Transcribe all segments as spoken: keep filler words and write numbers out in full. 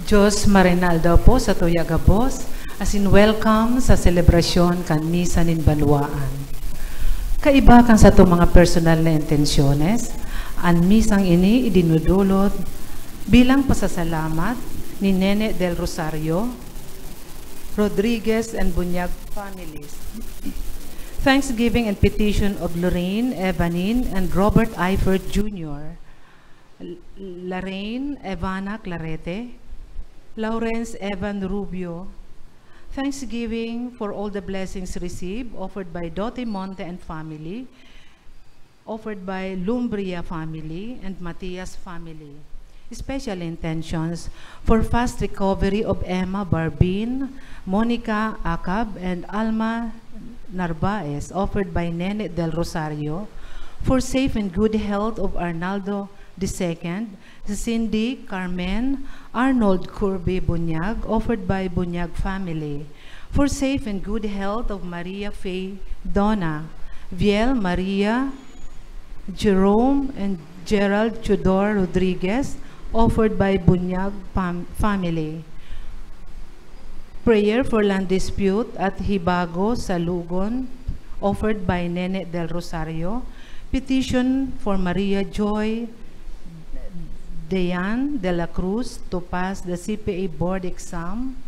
Diyos marinal daw po sa tuya gabos, asin welcome sa selebrasyon kan Misa nin Banwaan. Kaiba kan satong mga personal na intensyones, an misang ini idinudulot bilang pasasalamat ni Nene Del Rosario Rodriguez and Bunyag families. Thanksgiving and petition of Lorraine, Evanine, and Robert Eifert Junior, L-, Lorraine Evana Clarete, Lawrence Evan Rubio. Thanksgiving for all the blessings received, offered by Dote Monte and family, offered by Lumbria family and Matias family. Special intentions for fast recovery of Emma Barbin, Monica Acab, and Alma Narvaez, offered by Nene Del Rosario, for safe and good health of Arnaldo the second, Cindy, Carmen, Arnold Kirby Bunyag, offered by Bunyag family. For safe and good health of Maria Faye Donna, Viel Maria, Jerome, and Gerald Tudor Rodriguez, offered by Bunyag pam-, family. Prayer for land dispute at Hibago, Salugon, offered by Nene Del Rosario. Petition for Maria Joy Dean de la Cruz to pass the C P A board exam,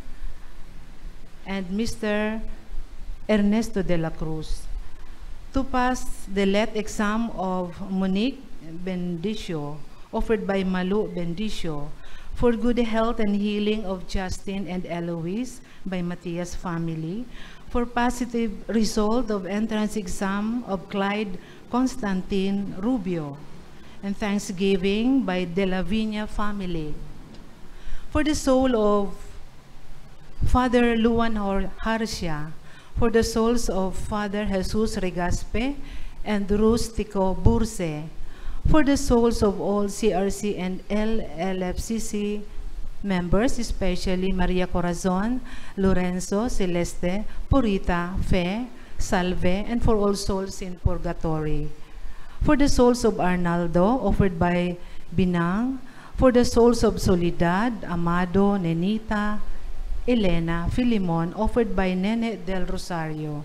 and Mister Ernesto de la Cruz to pass the let exam of Monique Bendicio, offered by Malu Bendicio, for good health and healing of Justin and Eloise by Matias family, for positive result of entrance exam of Clyde Constantine Rubio, and thanksgiving by De La Viña family. For the soul of Father Luan Hor-, Harcia, for the souls of Father Jesus Regaspe and Rustico Burse, for the souls of all C R C and L L F C C members, especially Maria Corazon, Lorenzo, Celeste, Purita, Fe, Salve, and for all souls in purgatory. For the souls of Arnaldo, offered by Binang, for the souls of Soledad, Amado, Nenita, Elena, Filemon, offered by Nene Del Rosario.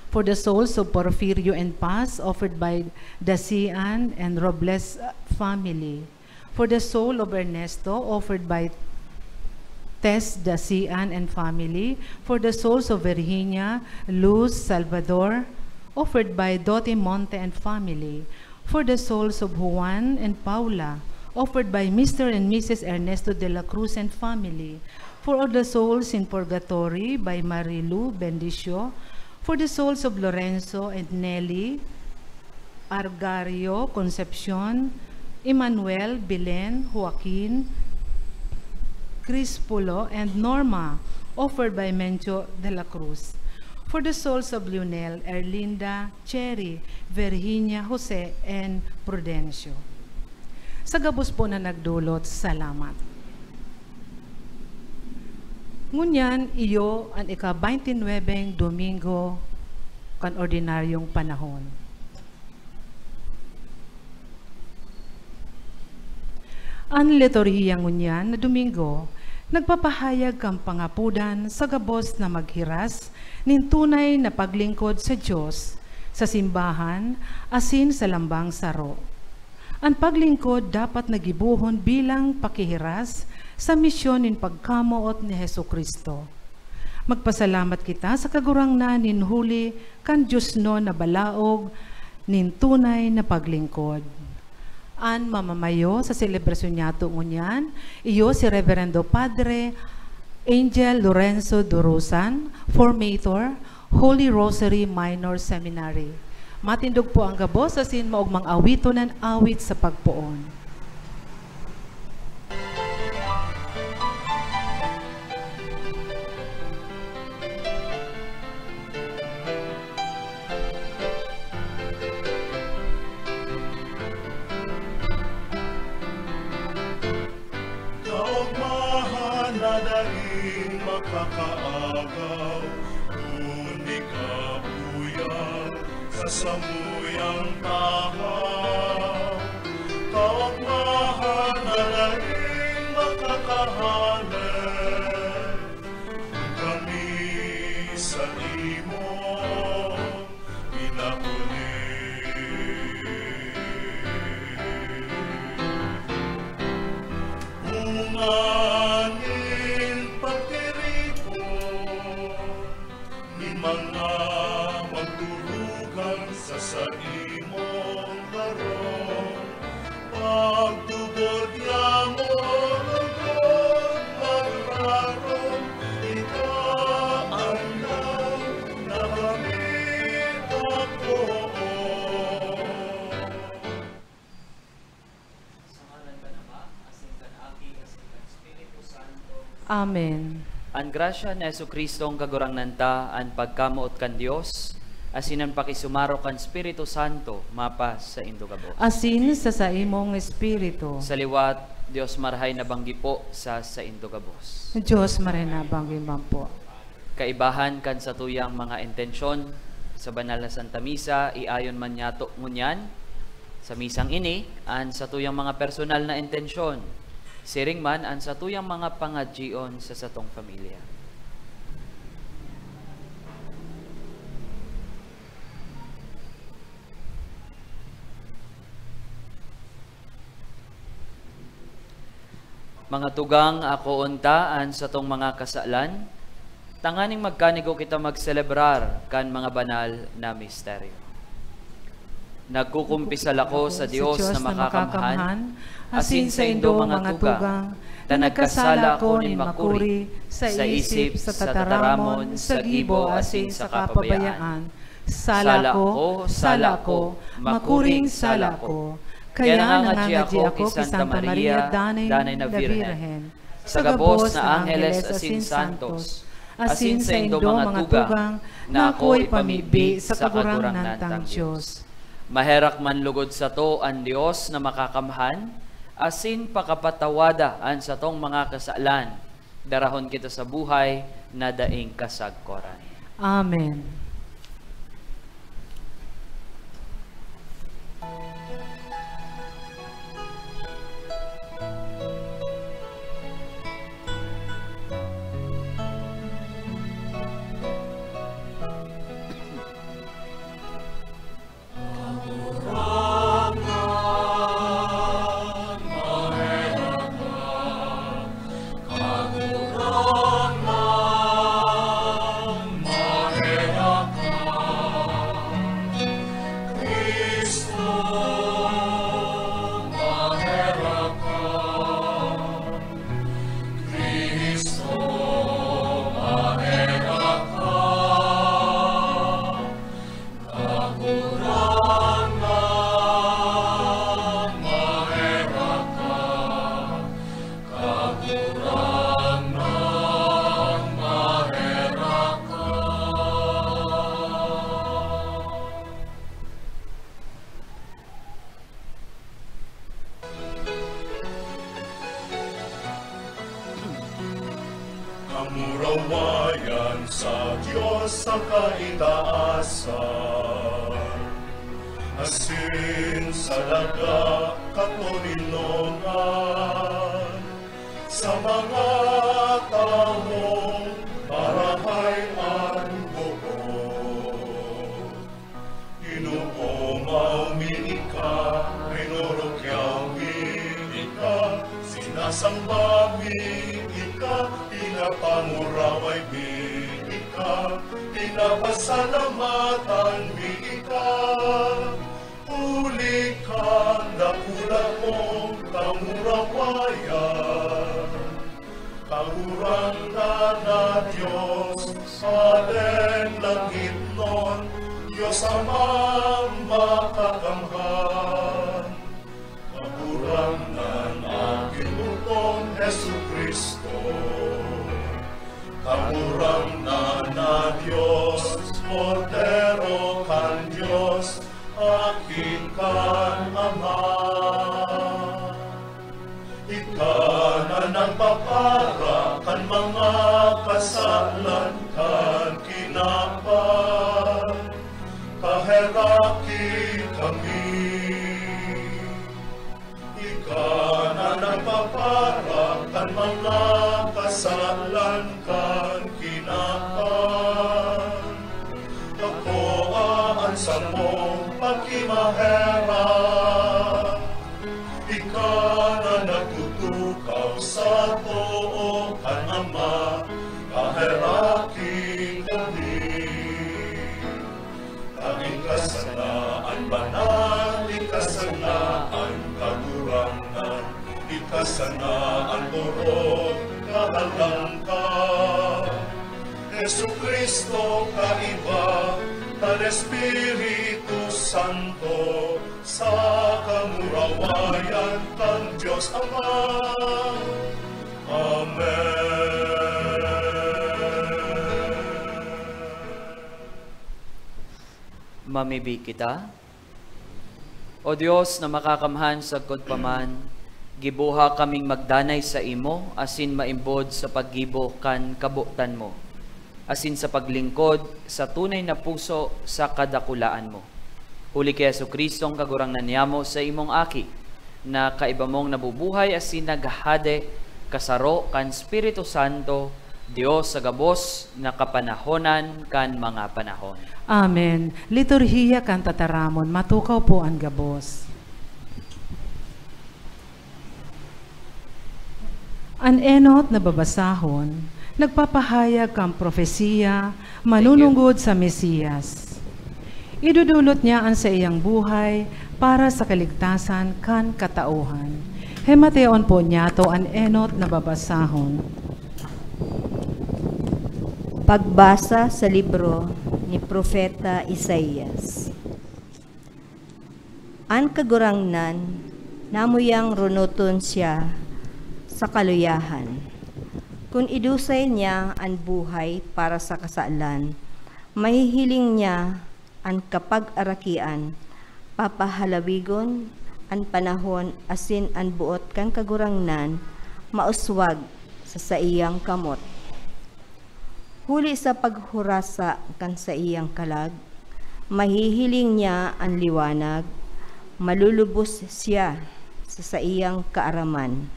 For the souls of Porfirio and Paz, offered by Dasian and Robles, uh, family. For the soul of Ernesto, offered by Tess Dasian and family. For the souls of Virginia, Luz, Salvador, offered by Dote Monte and family. For the souls of Juan and Paula, offered by Mister and Missus Ernesto de la Cruz and family. For all the souls in purgatory, by Marilu Bendicio. For the souls of Lorenzo and Nelly, Argario, Concepcion, Emmanuel, Belen, Joaquin, Crispulo, and Norma, offered by Mencho de la Cruz. For the souls of Lionel, Erlinda, Cherry, Virginia, Jose, and Prudencio. Sa gabos po na nagdulot, salamat. Ngunyan, iyo an ika-twenty-nine Domingo kan ordinaryong panahon. An liturhiya ngunyan na Domingo nagpapahayag kan pangapodan sa gabos na maghiras nin tunay na paglingkod sa Dios, sa simbahan, asin sa lambang saro. An paglingkod dapat na gibohon bilang pakihiras sa misyon nin pagkamoot ni Jesu-Cristo. Magpasalamat kita sa Kagurangnan nin huli kan diosnon na balaog nin tunay na paglingkod. An mamamayo sa selebrasyon niyato ngunyan, iyo si Reverendo Padre Angel Lorenzo Durusan, Formator, Holy Rosary Minor Seminary. Matindog po ang gabos asin maogmang awiton an awit sa pagpoon. Kaogmahan na daing makakaagaw, kundi kabuyan sa samuyang tahaw. Kaogmahan na daing makakahanap, kami sa imo pinapuli. Bunga nin pagtiripon nin mga magturugang sa saimong harong. Pagtubod niya mo lugod magrarom, ika an daw na kami tapoon. Sa ngaran kan Ama, asin kan Aki, asin kan Espiritu Santo. Amen. An grasya ni Jesu-Cristong Kagurangnan ta, an pagkamoot kan Dios, asin an pakisumaro kan Espiritu Santo, mapa saindo gabos. Asin sa saimong espiritu. Sa liwat, Dios marahay na banggi po sa saindo gabos. Dios marahay na banggi man po. Kaibahan kan satuyang mga intensyon, sa banal na Santa Misa, iayon man niyato ngunyan, sa misang ini, an satuyang mga personal na intensyon, siring man an satuyang mga pangadyion sa satong pamilya. Mga tugang, akoon ta an satong mga kasalan, tanganing magkanigo kita magselebrar kan mga banal na misteryo. Nagkukumpisal ako sa Dios na makakamhan, asin saindo, mga tugang, ta nagkasala ako nin makuri sa isip, sa tataramon, sa gibo, asin sa kapabayaan. Sala ko, sala ko, makuring sala ko. Kaya nangangadyi ako ki Santa Maria, danay na Birhen, sa gabos na angheles asin santos, asin saindo, mga tugang, na ako ipamibi sa Kagurangnan tang Dios. Maherak man lugod sato an Dios na makakamhan, asin pakapatawada an satong mga kasalan, darahon kita sa buhay na daing kasagkoran. Amen. Kamurawayan sa Dios sa kaitaasan, asin sa daga katoninongan, sa mga tawong marahay an boot. Inoomaw mi ika, rinorokyaw mi ika, sinasamba mi ika, pinapanguraway mi ika, pinapasalamatan mi ika. Akin kan Ama. Ika na nagpapara kan mga kasalan kan kinaban, paheraki kami. Ika na nagpapara kan mga kasalan kan kinaban, akoa an samong pakimaherak. Ika na nagtutukaw sa too kan Ama, paheraki kami. Ika sana an banal, ika sana an kagurangnan, ika sana an borot kahalangka. Jesu-Cristo, kaiba kan Espiritu Santo, sa kamurawayan kan Dios Ama. Amen. Mamibi kita. O Dios na makakamhan sagkod pa man, giboha kaming magdanay saimo asin maimbod sa paggibo kan kabotan mo, asin sa paglingkod sa tunay na puso sa kadakulaan mo. Huli ki Jesu-Cristo an Kagurangnan niyamo, sa imong Aki, na kaiba mong nabubuhay asin naghahade, kasaro kan Espiritu Santo, Dios sa gabos na kapanahonan kan mga panahon. Amen. Liturhiya kan Tataramon. Matukaw po an gabos. An enot na babasahon nagpapahayag kan propesiya manunungod sa Mesiyas. Idodolot niya an saiyang buhay para sa kaligtasan kan katauhan. Himateon po niyato an enot na babasahon. Pagbasa sa libro ni Propeta Isaias. An Kagurangnan, namuyang runoton siya sa kaluyahan. Kun idusay niya an buhay para sa kasalan, mahihiling niya an kapagarakian, papahalawigon an panahon asin an boot kan Kagurangnan mauswag sa saiyang kamot. Huli sa paghurasa kan saiyang kalag, mahihiling niya an liwanag, malulubos siya sa saiyang kaaraman.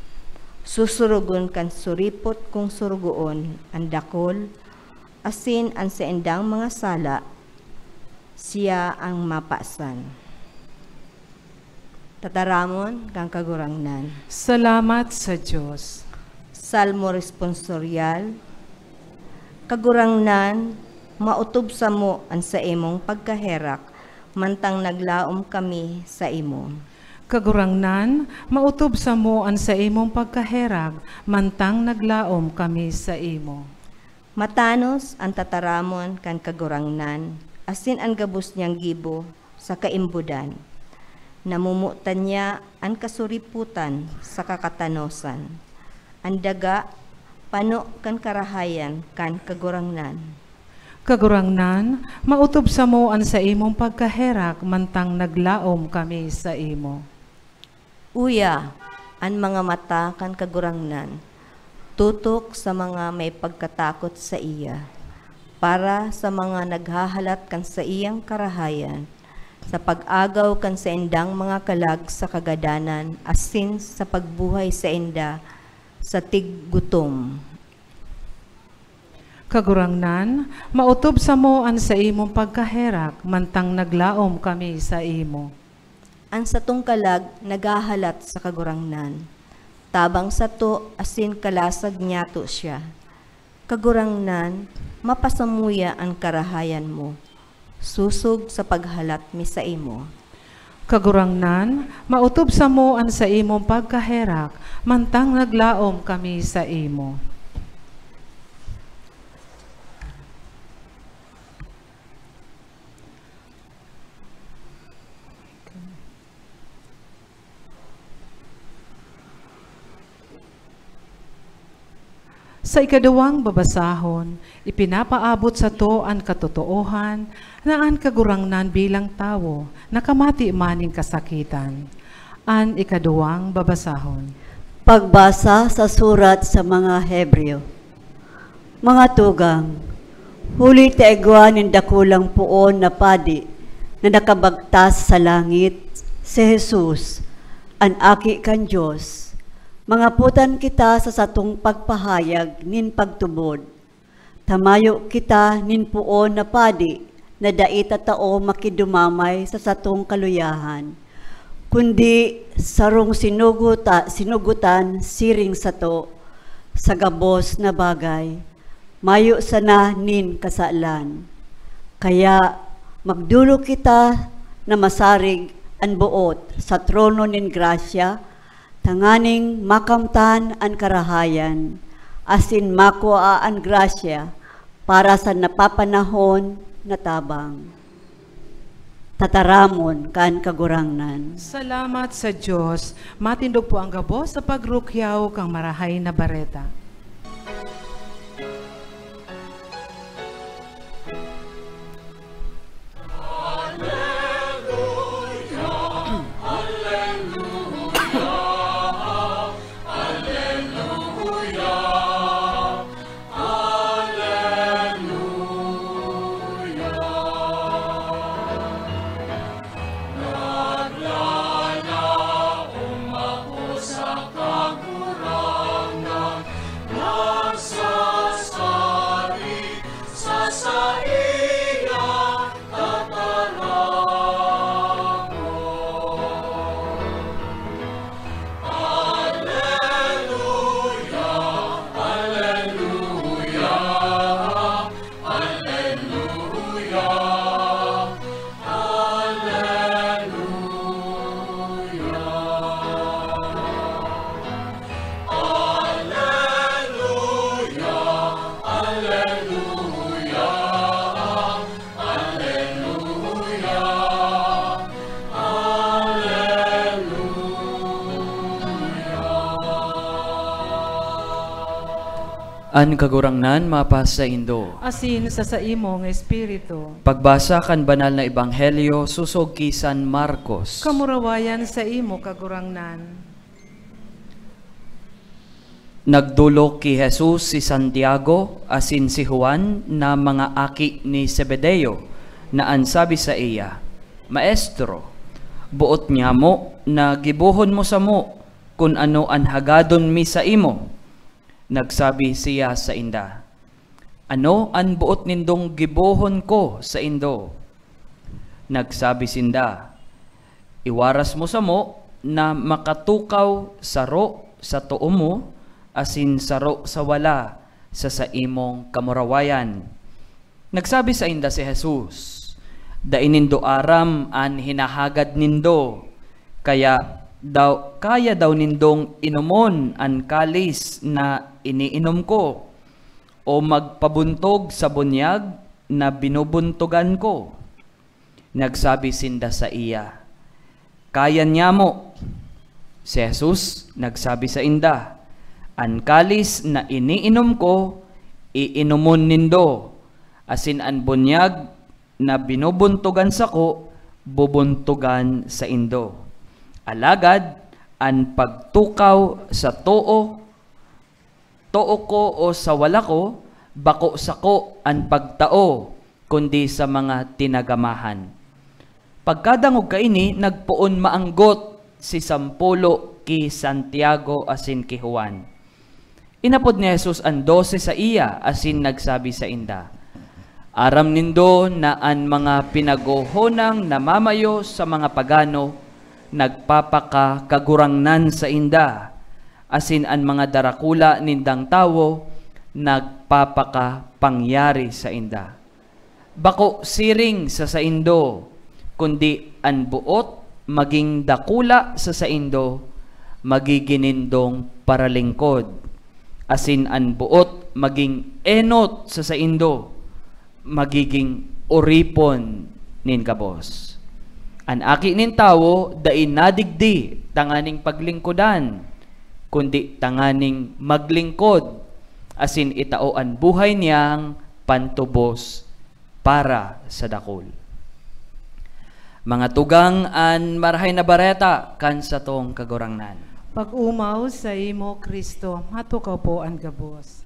Susurugon kan suripot kong surugoon an dakul, asin an saindang mga sala, siya an mapasan. Tataramon kan Kagurangnan. Salamat sa Dios. Salmo Responsorial. Kagurangnan, maotob samo an saimong pagkaherak, mantang naglaom kami saimo. Kagurangnan, maotob samo an saimong pagkaherak, mantang naglaom kami saimo. Matanos an tataramon kan Kagurangnan, asin an gabos niyang gibo sa kaimbodan. Namomotan niya an kasuripotan sa kakatanosan. An daga, pano kan karahayan kan Kagurangnan. Kagurangnan, maotob samo an saimong pagkaherak mantang naglaom kami saimo. Uya, an mga mata kan Kagurangnan tutok sa mga may pagkatakot saiya, para sa mga naghahalat kan saiyang karahayan, sa pag-agaw kan saindang mga kalag sa kagadanan, asin sa pagbuhay sainda sa tiggutom. Kagurangnan, maotob samo an saimong pagkaherak, mantang naglaom kami saimo. An satong kalag naghahalat sa Kagurangnan. Tabang sato asin kalasag niyato siya. Kagurangnan, mapasamuya an karahayan mo. Sosog sa paghalat mi saimo. Kagurangnan, maotob samo an saimong pagkaherak, mantang naglaom kami saimo. Sa ikaduwang babasahon, ipinapaabot sato an katotoohan na an Kagurangnan bilang tawo nakamati man nin kasakitan. An ikaduwang babasahon. Pagbasa sa surat sa mga Hebreo. Mga tugang, huli ta igwa nin dakulang poon na padi na nakabagtas sa langit, si Jesus, an Aki kan Dios, mangapotan kita sa satong pagpahayag nin pagtubod. Ta mayo kita nin poon na padi na dai tatao makidumamay sa satong kaluyahan, kundi sarong sinuguta-, sinugutan siring sato sa gabos na bagay, mayo sana nin kasalan. Kaya magdolok kita na masarig an boot sa trono nin grasya, tanganing makamtan an karahayan, asin makua an grasya para sa napapanahon na tabang. Tataramon kan Kagurangnan. Salamat sa Dios. Matindog po ang gabos sa pagrukyaw kan Marahay na Bareta. An Kagurangnan mapasaindo. Asin sa saimong espiritu. Pagbasa kan Banal na Ebanghelyo sosog ki San Marcos. Kamurawayan saimo, Kagurangnan. Nagdolok ki Jesus si Santiago asin si Juan na mga aki ni Zebedeo, na an sabi saiya, "Maestro, boot nyamo na gibohon mo samo kun ano an hagadon mi saimo." Nagsabi siya sainda, "Ano an boot nindong gibohon ko saindo?" Nagsabi sinda, "Iwaras mo samo na makatukaw saro sa too mo asin saro sa wala sa saimong kamurawayan." Nagsabi sainda si Jesus, "Dai nindo aram an hinahagad nindo. Kaya daw, kaya daw nindong inomon an kalis na iniinom ko, o magpabuntog sa bunyag na binubuntogan ko?" Nagsabi sinda saiya, "Kaya nyamo." Si Jesus nagsabi sainda, "An kalis na iniinom ko, iinomon nindo, asin an bunyag na binubuntogan sako, bubuntogan saindo. Alagad an pagtukaw sa too, too ko o sa wala ko, bako sako an pagtao, kundi sa mga tinagamahan." Pagkadangog kaini, nagpoon maanggot si Sampolo ki Santiago asin ki Juan. Inapod ni Jesus an dose saiya asin nagsabi sainda, "Aram nindo na an mga pinaghohonang namamayo sa mga pagano nagpapakakagurangnan sainda, asin an mga darakula nindang tawo nagpapakapangyari sainda. Bako siring sa saindo, kundi an boot magin dakula sa saindo, magigin nindong paralingkod, asin an boot magin enot sa saindo, magigin oripon nin gabos. An Aki nin Tawo dai nadigdi tanganing paglingkodan, kundi tanganing maglingkod asin itao an buhay niyang pantubos para sa dakul. Mga tugang, an Marahay na Bareta kan satong Kagurangnan. Pag-omaw saimo, Cristo. Matukaw po an gabos.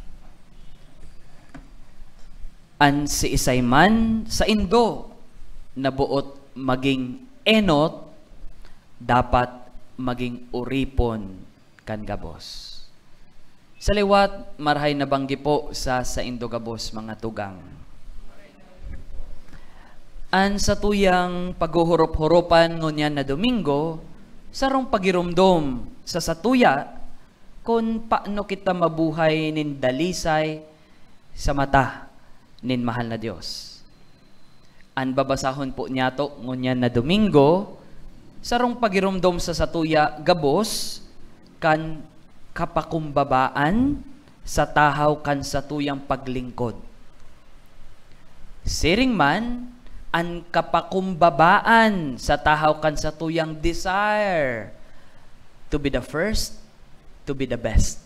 An siisay man saindo na boot maging enot, dapat maging oripon kan gabos. Sa liwat, marahay na banggi po sa saindo gabos, mga tugang. An satuyang paghuhurop-huropan ngunyan na Domingo, sarong pagiromdom sa satuya kun paano kita mabuhay nin dalisay sa mata nin mahal na Dios. An babasahon po niyato ngunyan na Domingo, sarong pagiromdom sa satuya gabos kan kapakumbabaan sa tahaw kan satuyang paglingkod. Siring man, an kapakumbabaan sa tahaw kan satuyang desire to be the first, to be the best.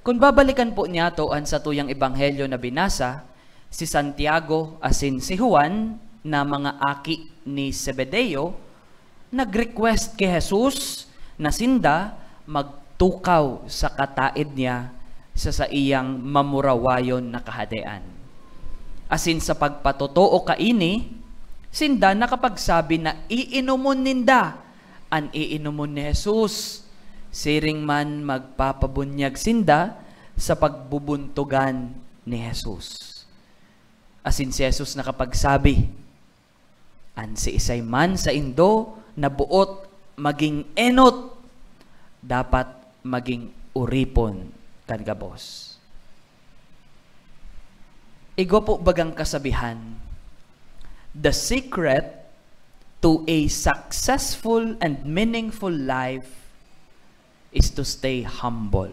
Kun babalikan po niyato an satuyang ebanghelyo na binasa, si Santiago asin si Juan na mga aki ni Zebedeo nag-request ki Jesus na sinda magtukaw sa kataed niya sa saiyang mamurawayon na kahadean. Asin sa pagpatotoo kaini, sinda nakapagsabi na iinomon ninda an iinomon ni Jesus. Siring man, magpapabunyag sinda sa pagbubuntogan ni Jesus. Asin si Jesus nakapagsabi, "An siisay man saindo na boot maging enot, dapat maging oripon kan gabos." Igwa po bagang kasabihan, "The secret to a successful and meaningful life is to stay humble."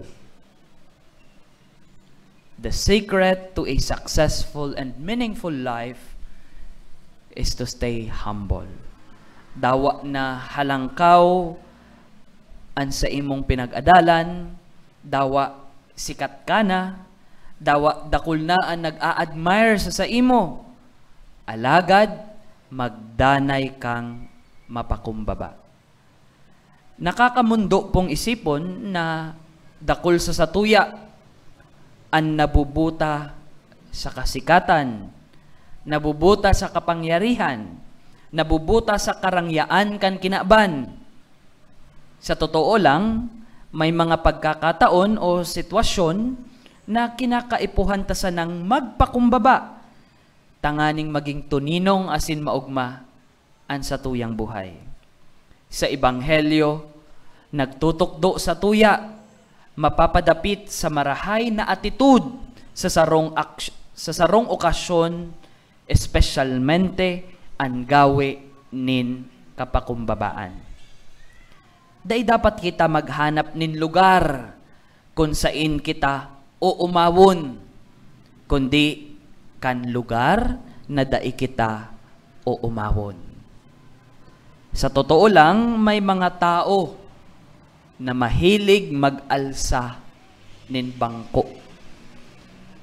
The secret to a successful and meaningful life is to stay humble. Dawa na halangkaw an saimong pinag-adalan, dawa sikat ka na, dawa dakul na an nag-a-admire sa saimo. Alagad magdanay kang mapakumbaba. Nakakamondo pong isipon na dakul sa satuya an nabubuta sa kasikatan, nabubuta sa kapangyarihan, nabubuta sa karangyaan kan kinaban. Sa totoo lang, may mga pagkakataon o sitwasyon na kinakaipuhan ta sanang magpakumbaba tanganing maging tuninong asin maogma an satuyang buhay. Sa Ebanghelyo, nagtutukdo satuya, mapapadapit sa marahay na atitod sa sarong aks-, sa sarong okasyon, espesyalmente an gawe nin kapakumbabaan. Dai dapat kita maghanap nin lugar kun saen kita oomawon, kundi kan lugar na dai kita oomawon. Sa totoo lang, may mga tawo na mahilig mag-alsa nin bangko.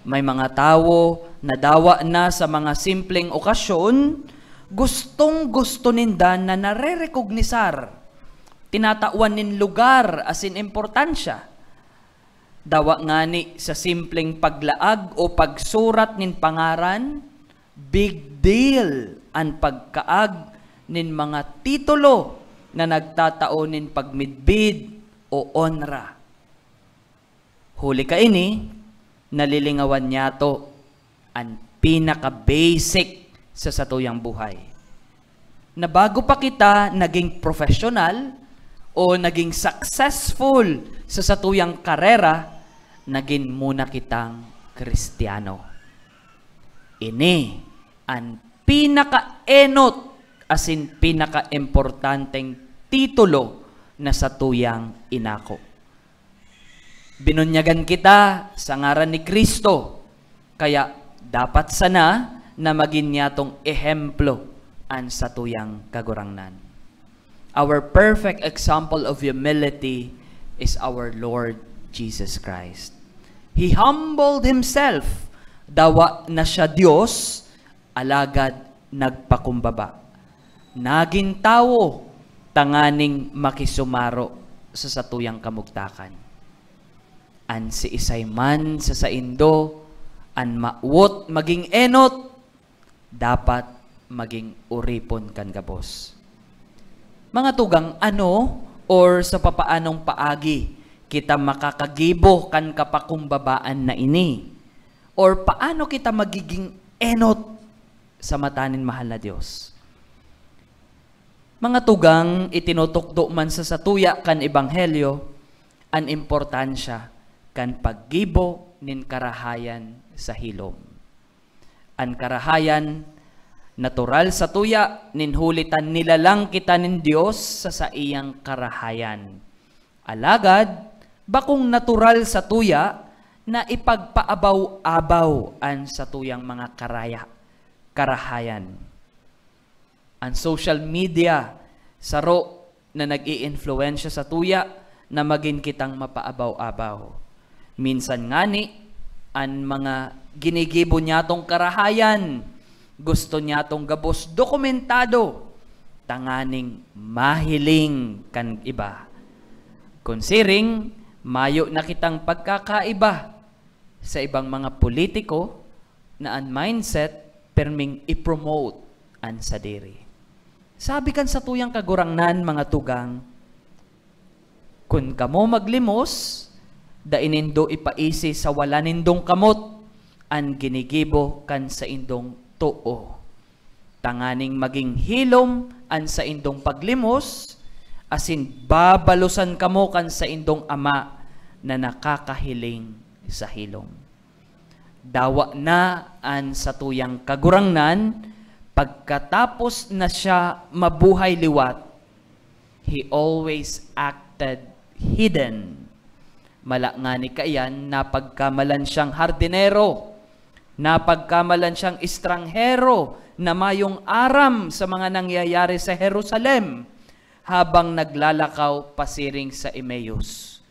May mga tawo na dawa na sa mga simpleng okasyon, gustong-gusto ninda na narerekognisar, tinatawan nin lugar asin importansya. Dawa ngani sa simpleng paglaag o pagsurat nin pangaran, big deal an pagkaag nin mga titulo na nagtatao nin pagmidbid o onra. Huli kaini, nalilingawan niyato an pinaka-basic sa satuyang buhay. Na bago pa kita naging professional o naging successful sa satuyang karera, nagin muna kitang Kristiyano. Ini an pinakaenot asin pinakaimportanteng titulo na satuyang inako. Binunyagan kita sa ngaran ni Cristo, kaya dapat sana na magin niyatong ehemplo an satuyang Kagurangnan. Our perfect example of humility is our Lord Jesus Christ. He humbled himself. Dawa na siya Dios, alagad nagpakumbaba. Nagin tawo tanganing makisumaro sa satuyang kamugtakan. An siisay man sa saindo an mawot magin enot, dapat magin oripon kan gabos. Mga tugang, ano or sa papaanong paagi kita makakagibo kan kapakumbabaan na ini? Or paano kita magiging enot sa mata nin mahal na Dios? Mga tugang, itinutukdo man sa satuya kan Ebanghelyo an importansya kan paggibo nin karahayan sa hilom. An karahayan, natural satuya, nin huli ta nilalang kita nin Dios sa saiyang karahayan. Alagad, bakong natural satuya na ipagpaabaw-abaw an satuyang mga karaya, karahayan. An social media, saro na nag-iimpluwensya satuya na magin kitang mapaabaw-abaw. Minsan ngani, an mga ginigibo nyatong karahayan, gusto nyatong gabos dokumentado, tanganing mahiling kan iba. Kun siring, mayo na kitang pagkakaiba sa ibang mga politiko na an mindset perming i-promote an sadiri. Sabi kan satuyang Kagurangnan, mga tugang, "Kun kamo maglimos, dai nindo ipaisi sa wala nindong kamot an ginigibo kan saindong too, tanganing magin hilom an saindong paglimos, asin babalosan kamo kan saindong Ama na nakakahiling sa hilom." Dawa na an satuyang Kagurangnan, pagkatapos na siya mabuhay liwat, he always acted hidden. Mala ngani kaiyan, napagkamalan siyang hardinero, napagkamalan siyang estranghero na mayong aram sa mga nangyayari sa Jerusalem habang naglalakaw pasiring sa Emmaus.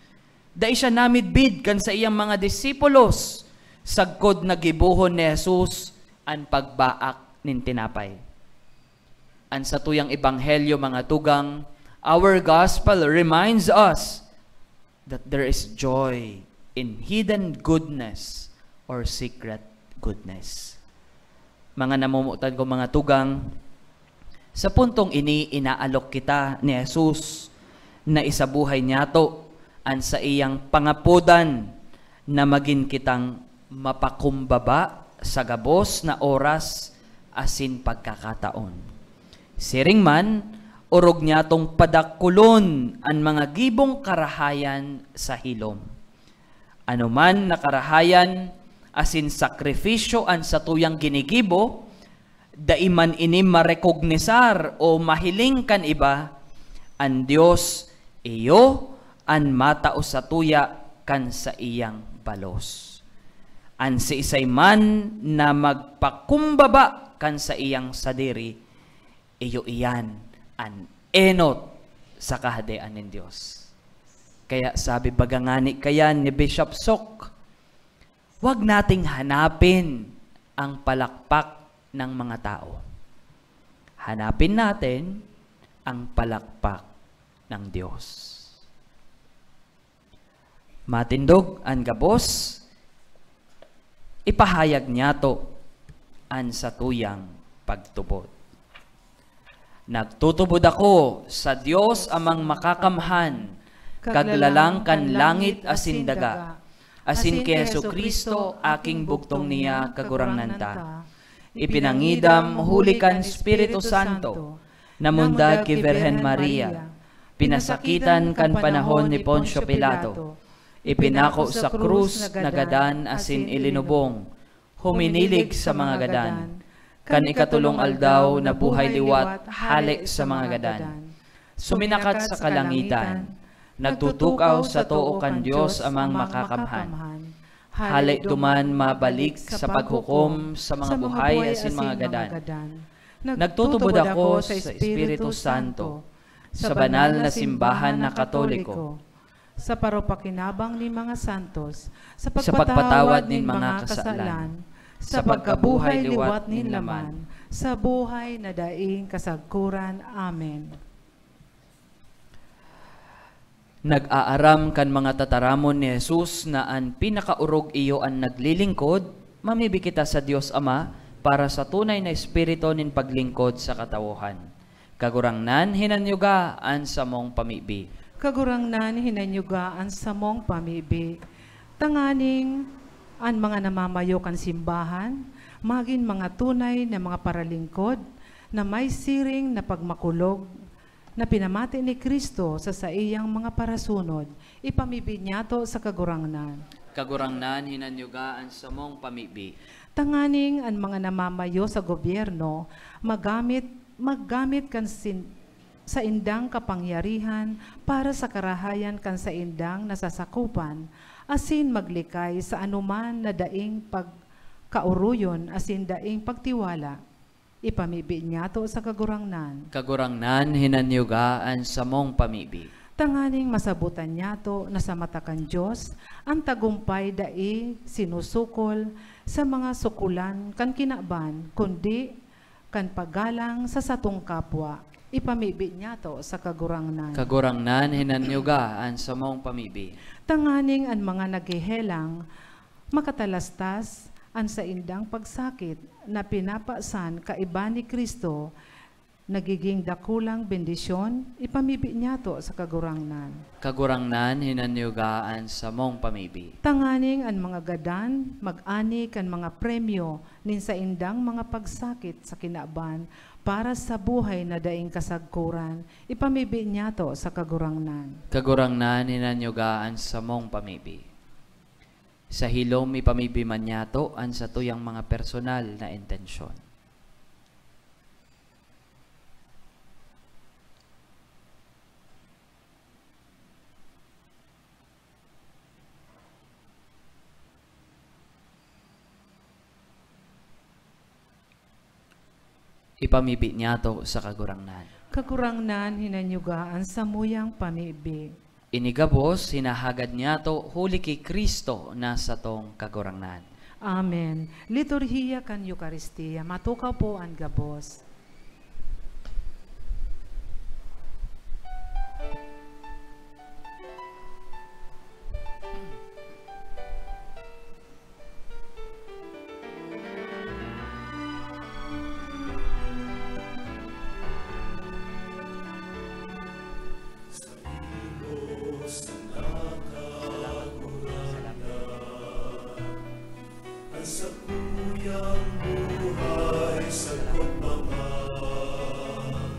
Dai siya namidbid kan saiyang mga disipulos sagkod na gibohon ni Jesus an pagbaak nin tinapay. An satuyang ebanghelyo, mga tugang, our gospel reminds us that there is joy in hidden goodness or secret goodness. Mga namomotan ko, mga tugang, sa puntong ini, inaalok kita ni Jesus na isabuhay niyato an saiyang pangapodan na magin kitang mapakumbaba sa gabos na oras asin pagkakataon. Siring man, orog niyatong padakulon an mga gibong karahayan sa hilom. Anoman na karahayan asin sakrifisyo an satuyang ginigibo, dai man ini marekognisar o mahiling kan iba, an Dios iyo an matao satuya kan saiyang balos. An siisay man na magpakumbaba kan saiyang sadiri, iyo iyan an enot sa Kahadean nin Dios. Kaya sabi baga ngani kayan ni Bishop Sok, "Huwag nating hanapin ang palakpak ng mga tao. Hanapin natin ang palakpak ng Diyos." Matindog an gabos, ipahayag niyato an satuyang pagtubod. Nagtutubod ako sa Dios Amang Makakamhan, Kaglalang kan langit asin daga, asin ki Jesu-Cristo, aking bugtong niya, Kagurangnan ta. Ipinangidam huli kan Espiritu Santo, namundag ki Birhen Maria, pinasakitan kan panahon ni Poncio Pilato, ipinako sa krus, nagadan asin ilinubong, huminilig sa mga gadan. Kan ikatolong aldaw, nabuhay liwat hale sa mga gadan. Suminakat sa kalangitan, nagtutukaw sa too kan Dios Amang Makakamhan. Hale duman mabalik sa paghukom sa mga buhay asin mga gadan. Nagtutubod ako sa Espiritu Santo, sa banal na simbahan na Katoliko, sa paropakinabang nin mga santos, sa pagpatawad nin mga kasalan, sa pagkabuhay liwat nin laman, sa buhay na daing kasagkoran. Amen. Nag-aaram kan mga tataramon ni Jesus na an pinakaorog iyo an naglilingkod, mamibi kita sa Dios Ama para sa tunay na espiritu nin paglingkod sa katawohan. Kagurangnan, hinanyuga an samong pamibi. Kagurangnan, hinanyuga an samong pamibi. Tanganing an mga namamayo kan simbahan magin mga tunay na mga paralingkod na may siring na pagmakulog na pinamati ni Cristo sa saiyang mga parasunod, ipamibi niyato sa Kagurangnan. Kagurangnan, hinanyuga an samong pamibi. Tanganing an mga namamayo sa gobyerno magamit, maggamit kan sin-, saindang kapangyarihan para sa karahayan kan saindang nasasakopan, asin maglikay sa anoman na daing pagkaoroyon asin daing pagtiwala. Ipamibi niyato sa Kagurangnan. Kagurangnan, hinanyuga an samong pamibi. Tanganing masabotan niyato na sa mata kan Dios, an tagumpay dai sinusukol sa mga sukolan kan kinaban, kundi kan paggalang sa satong kapwa. Ipamibi niyato sa Kagurangnan. Kagurangnan, hinanyuga an samong pamibi. Tanganing an mga naghehelang makatalastas an saindang pagsakit na pinapasan kaiba ni Cristo, nagiging dakulang bendisyon, ipamibi niyato sa Kagurangnan. Kagurangnan, hinanyuga an samong pamibi. Tanganing an mga gadan mag-ani kan mga premyo nin saindang mga pagsakit sa kinaban para sa buhay na daing kasagkoran, ipamibi niyato sa Kagurangnan. Kagurangnan, hinanyuga an samong pamibi. Sa hilom, ipamibi man niyato an satuyang mga personal na intensyon. Ipamibi niyato sa Kagurangnan. Kagurangnan, hinanyuga an samuyang pamibi. Ini gabos hinahagad niyato huli ki Cristo na satong Kagurangnan. Amen. Liturhiya kan Eukaristia. Matukaw po an gabos. An sakuyang buhay, sagkod pa man,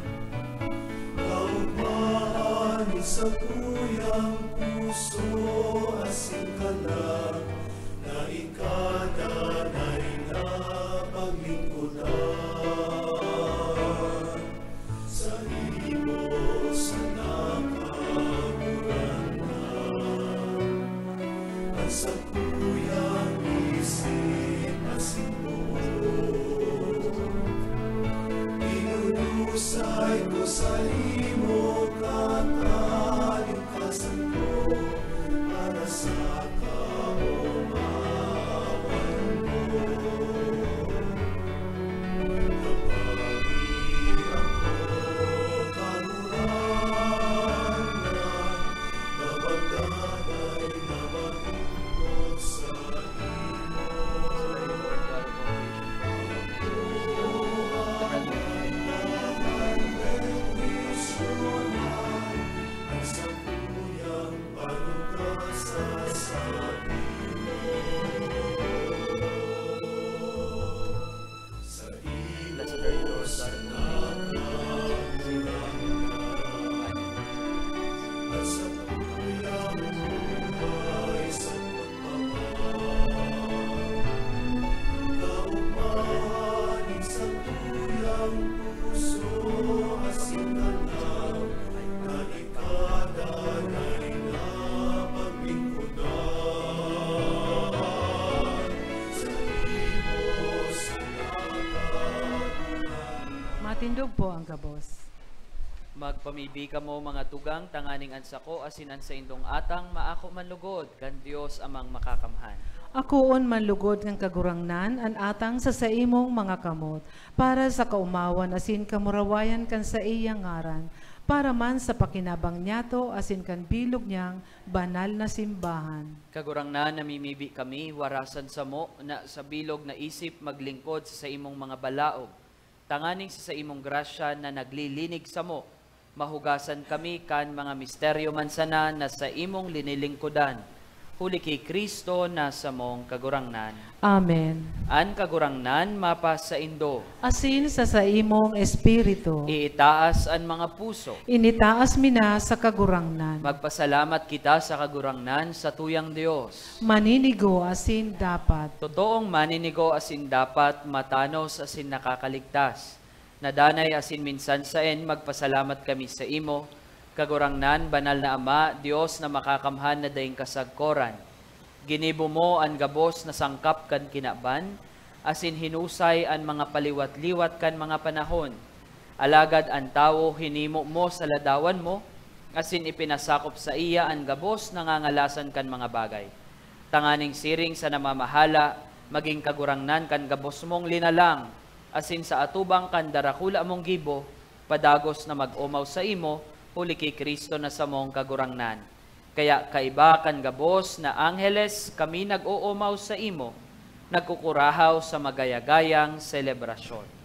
kaugmahan nin sakuyang puso asin kalag na ika danay na paglingkodan. Saimo sana, Kagurangnan, an sakuyang isip asin boot. Inulusay ko saimo, katalingkasan ko, para sa kaomawan mo. Matindog po ang gabos. Magpamibi kamo, mga tugang, tanganing an sako asin an saindong atang maako man lugod kan Dios Amang Makakamhan. Akoon man lugod kan Kagurangnan an atang sa saimong mga kamot, para sa kaomawan asin kamurawayan kan saiyang ngaran, para man sa pakinabang niyato asin kan bilog niyang banal na simbahan. Kagurangnan, namimibi kami, warasan samo na sa bilog na isip maglingkod sa saimong mga balaog, tanganing sa saimong grasya na naglilinig samo, mahugasan kami kan mga misteryo man sana na saimong linilingkodan, huli ki Cristo na samong Kagurangnan. Amen. An Kagurangnan mapasaindo. Asin sa saimong espiritu. Iitaas an mga puso. Initaas mi na sa Kagurangnan. Magpasalamat kita sa Kagurangnan, satuyang Dios. Maninigo asin dapat. Totoong maninigo asin dapat, matanos asin nakakaligtas. Na danay asin minsan saen magpasalamat kami saimo, Kagurangnan, Banal na Ama, Dios na makakamhan na daing kasagkoran. Ginibo mo an gabos na sangkap kan kinaban, asin hinusay an mga paliwat-liwat kan mga panahon. Alagad an tawo hinimo mo sa ladawan mo, asin ipinasakop saiya an gabos na ngangalasan kan mga bagay. Tanganing siring sa namamahala, magin kagurangnan kan gabos mong linalang, asin sa atubang kan darakula mong gibo, padagos na mag-omaw saimo, huli ki Cristo na samong Kagurangnan. Kaya kaiba kan gabos na angheles, kami nag-oomaw saimo, nagkukurahaw sa magaya-gayang selebrasyon.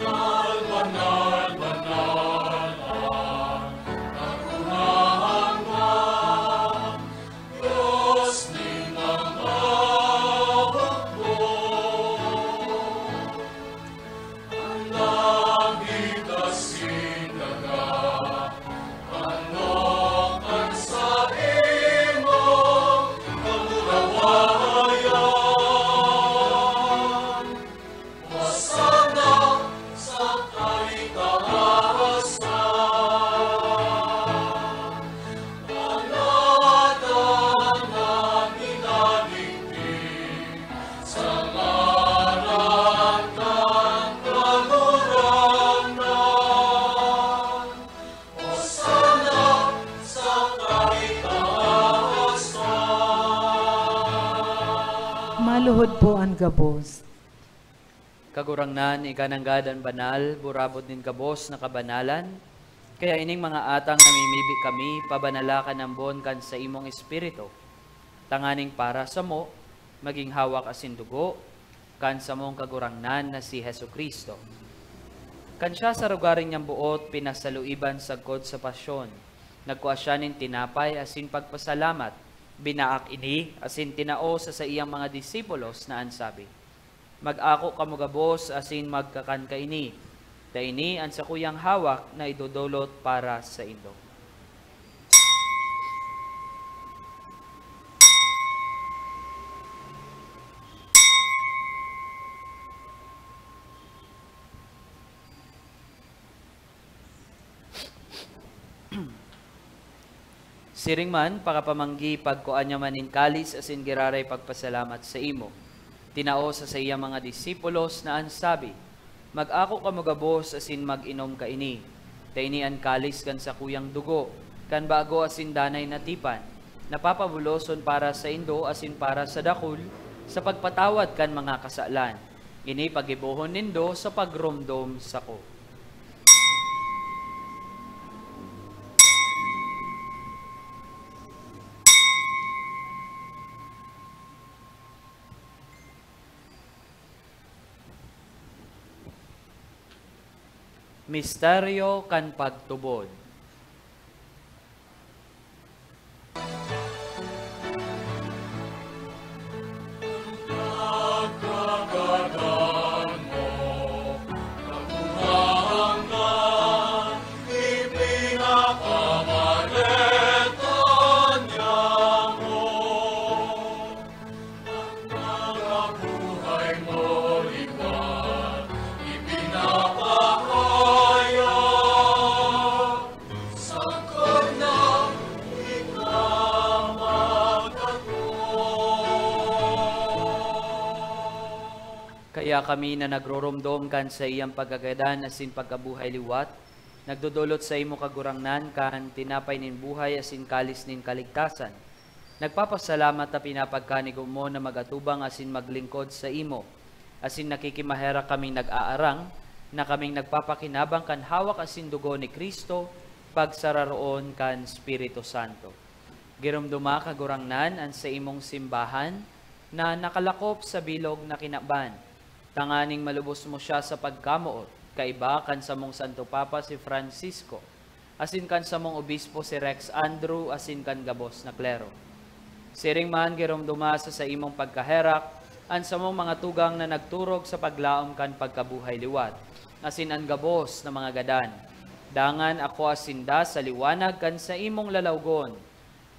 Banal, banal, banal, ang kagurangan na, Dios nin mga hukbo. An langit asin daga, ano kan saimong kamurawayan? Hosana sa kaitaasan. An Adan na minaligtig sa ngaran kan Kagurangnan. Hosana sa kaitaasan. Maluhod po an gabos. Kagurangnan, ika nanggad an banal, burabod nin gabos na kabanalan. Kaya ining mga atang namimibi kami, pabanala kan ambon kan saimong Espiritu, tanganing para samo, magin hawak asin dugo kan samong Kagurangnan na si Jesu-Cristo. Kan siya sa rogaring niyang boot pinasaluiban sagkod sa pasyon, nagkua siya nin tinapay asin pagpasalamat, binaak ini asin tinao sa saiyang mga disipulos na an sabi, "Mag-ako kamo gabos asin magkakan kaini, ta ini an sakuyang hawak na idodolot para saindo." Siring man, pakapamanggi, pagkua niya man nin kalis asin giraray pagpasalamat saimo. Tinao sa saiyang mga disipulos na an sabi, "Mag-ako kamo gabos asin mag-inom kaini, ta ini an kalis kan sakuyang dugo, kan bago asin danay na tipan, na papabuloson para saindo asin para sa dakul sa pagpatawad kan mga kasalan. Ini pagibohon nindo sa pagromdom sako." Misteryo kan pagtubod. Ang mga buhay mo liwat, ipinapahayag. Kaya kami na nagroromdom kan saiyang pagkagadan asin pagkabuhay liwat, nagdodolot saimo, Kagurangnan, kan tinapay nin buhay asin kalis nin kaligtasan. Nagpapasalamat ta pinapagkanigo mo na mag-atubang asin maglingkod saimo, asin nakikimaherak kaming nag-aarang na kaming nagpapakinabang kan hawak asin dugo ni Cristo, pagsararoon kan Espiritu Santo. Giromdoma, Kagurangnan, an saimong simbahan na nakalakop sa bilog na kinaban, tanganing malubos mo siya sa pagkamoot, kaiba kan samong Santo Papa si Francisco, asin kan samong obispo si Rex Andrew, asin kan gabos na klero. Siring man, giromdoma sa saimong pagkaherak an samong mga tugang na nagturog sa paglaom kan pagkabuhay liwat, asin an gabos na mga gadan. Dangan akoa sinda sa liwanag kan saimong lalawgon.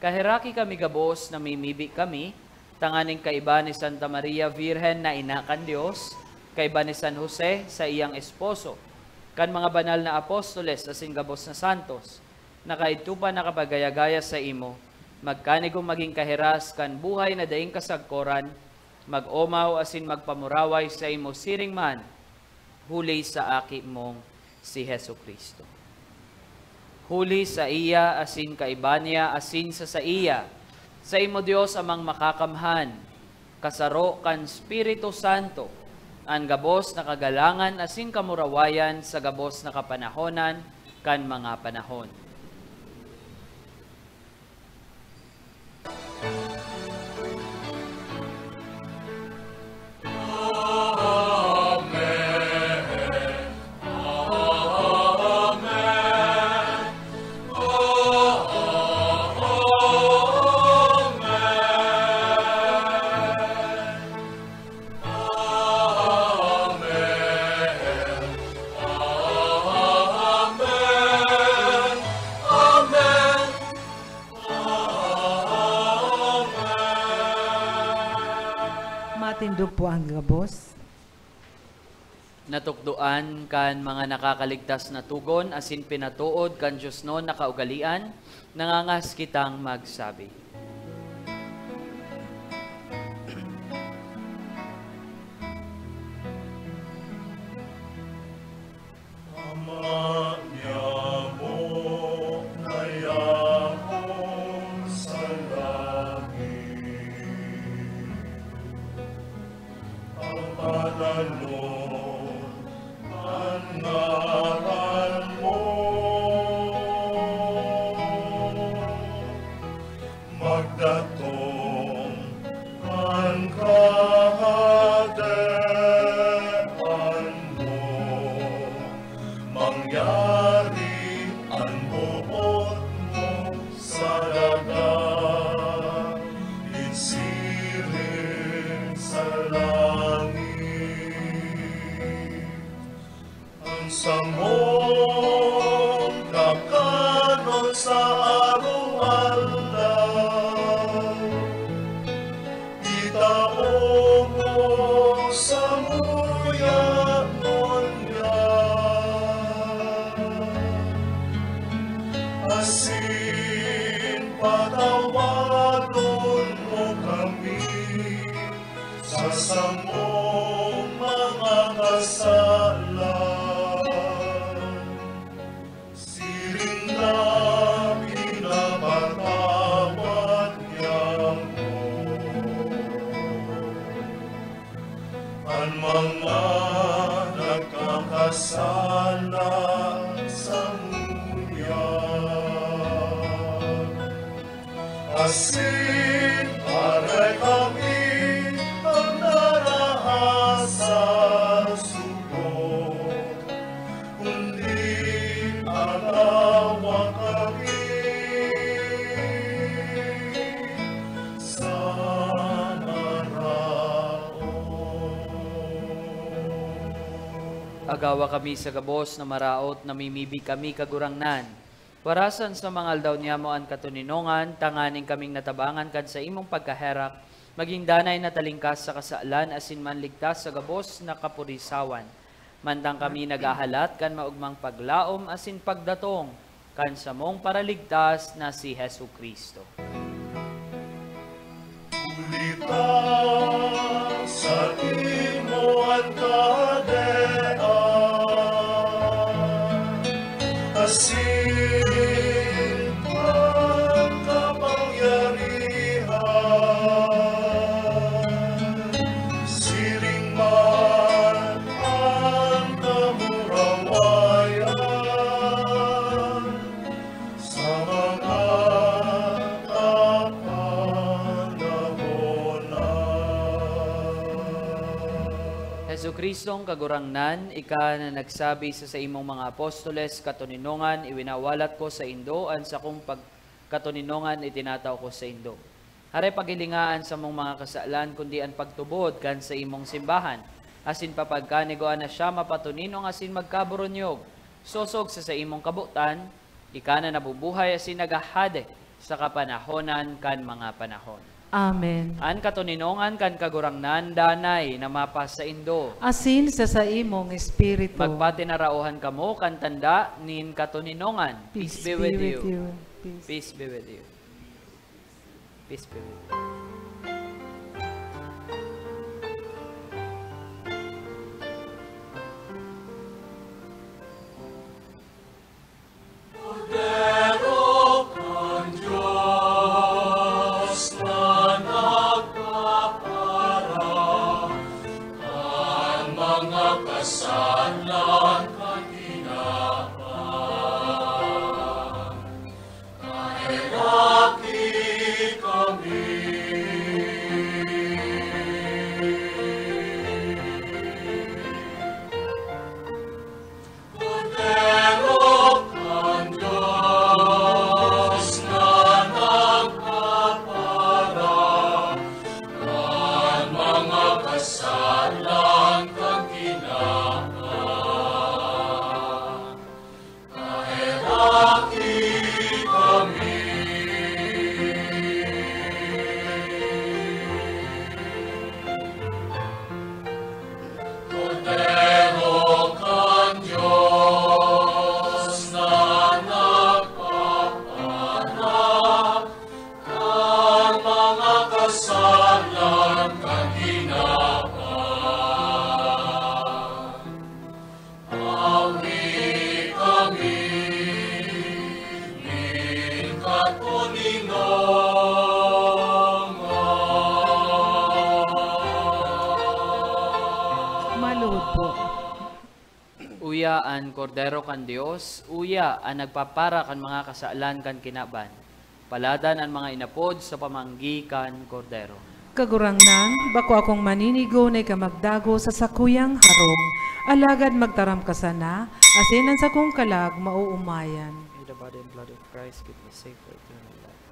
Kaheraki kami gabos, namimibi kami, tanganing kaiba ni Santa Maria Virgen na ina kan Dios, kaiba ni San Jose, saiyang esposo, kan mga banal na apostoles asin gabos na santos, na kaidto pa nakapagaya-gaya saimo, magkanigo magin kahiras kan buhay na daing kasagkoran, mag-omaw asin magpamuraway saimo siring man, huli sa Aki mong si Jesu-Cristo. Huli saiya, asin kaiba niya, asin sa saiya, saimo, Dios Amang Makakamhan, kasaro kan Espiritu Santo, an gabos na kagalangan asin kamurawayan sa gabos na kapanahonan kan mga panahon. Matindog po ang gabos. Natukdoan kan mga nakakaligtas na togon asin pinatood kan diosnon na kaugalean, nangangahas kitang magsabi. Ama niamo na yaon sa langit, pagpadanon an ngaran mo. Magdatong an kahadean mo, mangyari an boot mo sa daga, igsiring sa langit. An samong kakanon sa araw-araw, itao mo samuya ngunyan, asin patawadon mo kami sa samong mga kasalan, siring na pinapatawad niamo an mga nagkakasala samuya. Asin aray kami an narahas sa sugod, kundi agawa kami sa maraot. Agawa kami sa gabos na maraot, namimibi kami, Kagurangnan. Warasan sa mga aldaw niyamo an katoninongan, tanganing kaming natabangan kan saimong pagkaherak, magin danay na talingkas sa kasalan asin manligtas sa gabos na kapurisawan. Mantang kami naghahalat kan maogmang paglaom asin pagdatong kan samong Paraligtas na si Jesu-Cristo. Huli ta saimo an Jesu-Cristong Kagurangnan, ika na nagsabi sa saimong mga apostoles, "Katoninongan, iwinawalat ko saindo an sakong pagkatoninongan itinatao ko saindo." Hare paghilinga an samong mga kasalan, kundi an pagtubod kan saimong simbahan, asin papagkanigoan na siya mapatoninong asin magkaburunyog, sosog sa saimong kabotan, ika na nabubuhay asin naghahade sa kapanahonan kan mga panahon. Amen. An katoninongan kan Kagurangnan danay na mapasaindo. Asin sa saimong espiritu. Magpatinaraohan kamo kan tanda nin katoninongan. Peace be with you. Peace. Peace be with you. Peace be with you. Kordero kan Dios na nagpapara kan mga kasalan kan tinapan, kaheraki kami. Kordero kan Dios na nagpapara kan mga kasalan kan tinapan, kaheraki kami. Kordero kan Dios na nagpapara kan mga kasalan kan tinapan, awi kami nin katoninongan. Maluhod po. Uya an Kordero kan Dios, uya an nagpapara kan mga kasalan kan kinaban. Paladan an mga inapod sa pamanggi kan Kordero. Kagurangnan, bako akong maninigo na ika magdago sa sakuyang harong, alagad magtaram ka sana, asin an sakong kalag maoomayan. May the body and blood of Christ keep me safe for eternal life.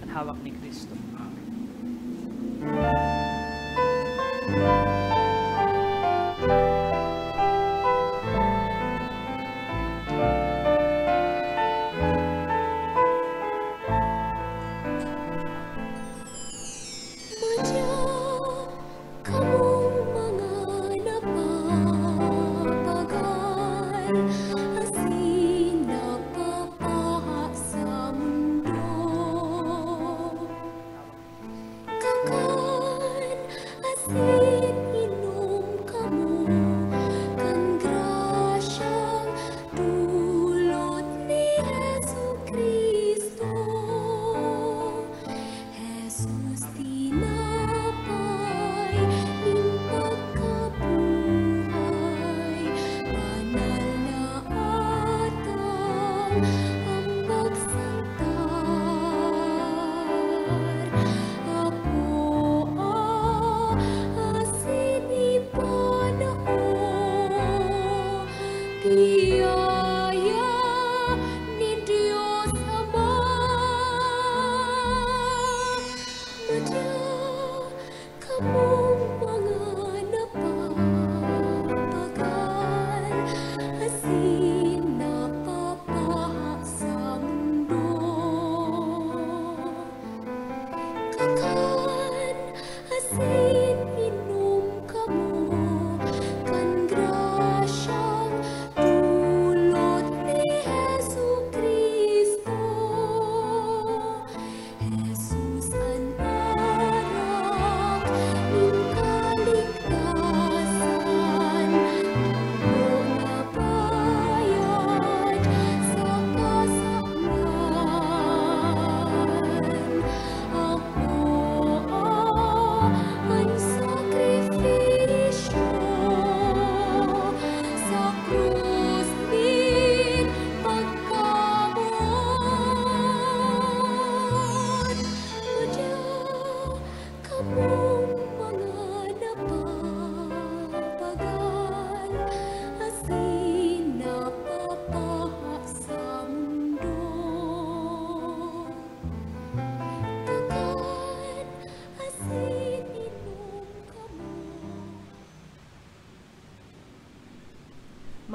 An hawak ni Cristo. Madya kamong mga napapagal asin napapaha sa mundo. Kaka-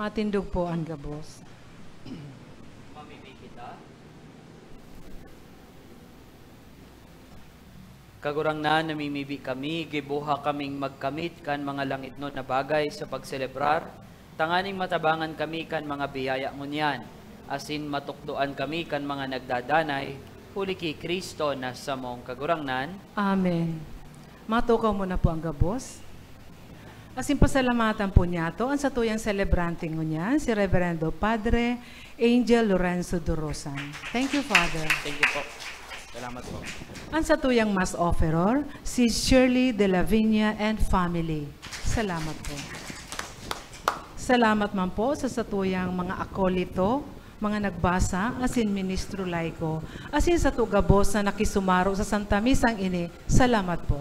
Matindog po an gabos. Mamimibi kita. Kagurangnan, namimibi kami, giboha kaming magkamit kan mga langitnon na bagay sa pagselebrar, tanganing matabangan kami kan mga biyaya ngunyan, asin matukdoan kami kan mga nagdadanay, huli ki Cristo na samong Kagurangnan. Amen. Matukaw mo na po ang gabos. Asin pasalamatan po niyato an satuyang selebrante ngunyan, si Reverendo Padre Angel Lorenzo Durosan. Thank you, Father. Thank you po. Salamat po. An satuyang Mass offerer, si Shirley de la Viña and family. Salamat po. Salamat man po sa satuyang mga akolito, mga nagbasa, asin ministro laiko, asin sato gabos na nakisumaro sa Santa Misang ini. Salamat po.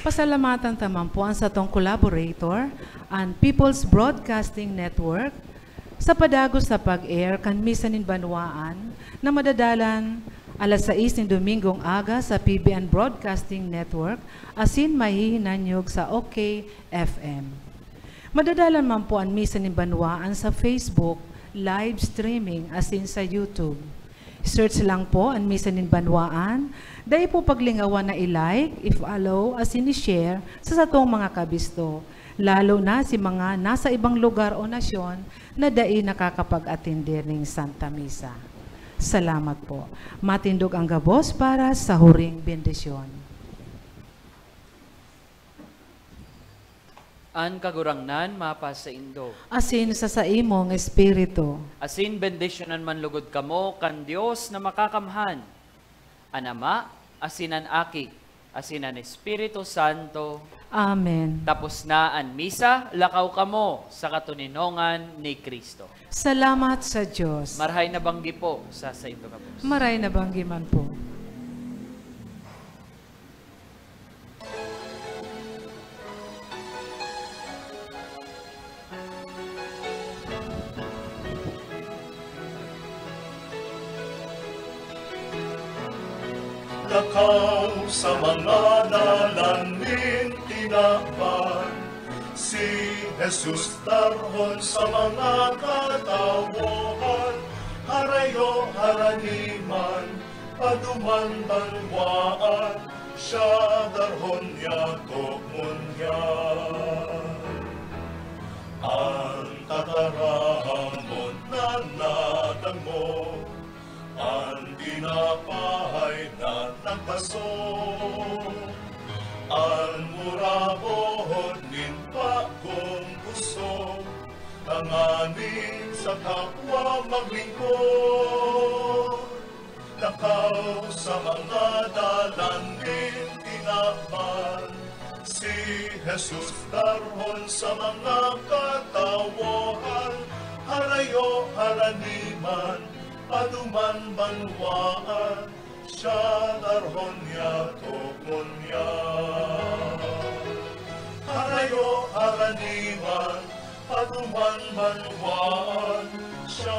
Pasalamatan ta man po an satong collaborator, an People's Broadcasting Network, sa padagos sa pag-air kan Misa nin Banwaan na madadalan alas sais nin Domingong aga sa P B N Broadcasting Network asin mahihinanyog sa OK F M. Madadalan man po an Misa nin Banwaan sa Facebook, live streaming asin sa YouTube. Search lang po an Misa nin Banwaan. Dai po paglingawan na i-like, i-follow, asin i-share sa satong mga kabisto, lalo na si mga nasa ibang lugar o nasyon na dai nakakapag-atindi ning Santa Misa. Salamat po. Matindog ang gabos para sa huring bendisyon. An Kagurangnan mapasaindo. Asin sa saimong espiritu. Asin bendisyonan man lugod kamo kan Dios na Makakamhan, an Ama, asin an Aki, asin an Espiritu Santo. Amen. Tapos na an misa, lakaw kamo sa katoninongan ni Cristo. Salamat sa Dios. Marahay na banggi po sa saindo gabos. Marahay na banggi man po. Lakaw sa mga dalan nin tinaban, si Jesus darhon sa mga katawohan, harayo harani man, paduman banwaan, siya darhon niya togon niya. An tataramon na natangmo, an tinapay na nagbaso, an mura bohon nin bagong busog, tanganing sa kapwa maglingkod. Lakaw sa mga dalan nin tinaban, si Jesus darhon sa mga katawohan, harayo harani man, paduman banwaan, siya darhon niya togon niya. Harayo harani man, paduman banwaan, siya